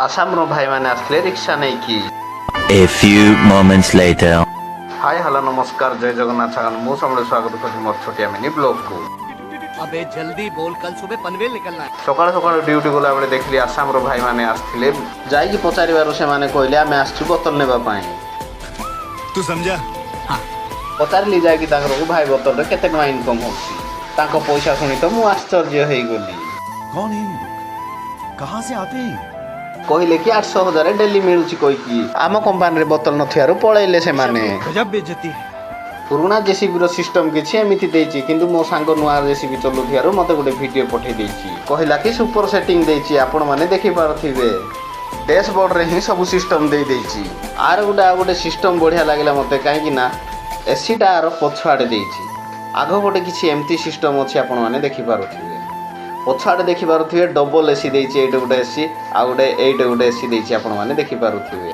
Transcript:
ଆସାମର ଭାଇମାନେ ଆସିଥିଲେ ରିକ୍ସା ନେଇକି। A few moments later. High, hello, ନମସ୍କାର, ଜୟ ଜଗନ୍ନାଥ ସାଙ୍ଗ। ମୁଁ ସବୁବେଳେ ସ୍ୱାଗତ କରୁଛି ମୋର ଛୋଟିଆ ମିନି ବ୍ଲଗକୁ। अबे जल्दी बोल, कल सुबह पनवेल निकलना है। ସକାଳୁ ସକାଳୁ ଡ୍ୟୁଟି ଗଲାବେଳେ ଦେଖିଲି ଆସାମର ଭାଇମାନେ ଆସିଥିଲେ। ଯାଇକି ପଚାରିବାରୁ ସେମାନେ କହିଲେ, ଆମେ ଆସିଛୁ ବୋତଲ ନେବା ପାଇଁ। तू समझा? ପଚାରିଲି ଯାଇକି ତାଙ୍କର, ଭାଇ, ବୋତଲରେ କେତେ ଟଙ୍କା ଇନକମ୍ ହେଉଛି? ତାଙ୍କ ପଇସା ଶୁଣି ତ ମୁଁ ଆଶ୍ଚର୍ଯ୍ୟ ହେଇଗଲି। कौन है ये लोग? कहाँ से आते हैं ये? କହିଲେ କି 800 ହଜାର ଡେଲି ମିଳୁଛି କହିକି ଆମ କମ୍ପାନୀରେ ବୋତଲ ନଥିବାରୁ ପଳେଇଲେ ସେମାନେ। गजब बेइज्जती है। ପୁରୁଣା ଜେସିବିର ସିଷ୍ଟମ କିଛି ଏମିତି ଦେଇଛି, କିନ୍ତୁ ମୋ ସାଙ୍ଗ ନୂଆ ଜେସିବି ଚଲୁଥିବାରୁ ମୋତେ ଗୋଟେ ଭିଡ଼ିଓ ପଠେଇ ଦେଇଛି। କହିଲା କି ସୁପର ସେଟିଂ ଦେଇଛି। ଆପଣମାନେ ଦେଖିପାରୁଥିବେ, ଡ୍ୟାସବୋର୍ଡ଼ରେ ହିଁ ସବୁ ସିଷ୍ଟମ ଦେଇ ଦେଇଛି। ଆର ଗୋଟେ ଆଉ ଗୋଟେ ସିଷ୍ଟମ ବଢ଼ିଆ ଲାଗିଲା ମୋତେ, କାହିଁକି ନା ଏସିଟା ଆର ପଛ ଆଡ଼େ ଦେଇଛି। ଆଗ ଗୋଟେ କିଛି ଏମିତି ସିଷ୍ଟମ ଅଛି, ଆପଣମାନେ ଦେଖିପାରୁଥିବେ। ପଛ ଆଡ଼େ ଦେଖିପାରୁଥିବେ, ଡବଲ ଏସି ଦେଇଛି। ଏଇଠି ଗୋଟେ ଏସି ଆଉ ଗୋଟେ ଏଇଠି ଗୋଟେ ଏସି ଦେଇଛି, ଆପଣମାନେ ଦେଖିପାରୁଥିବେ।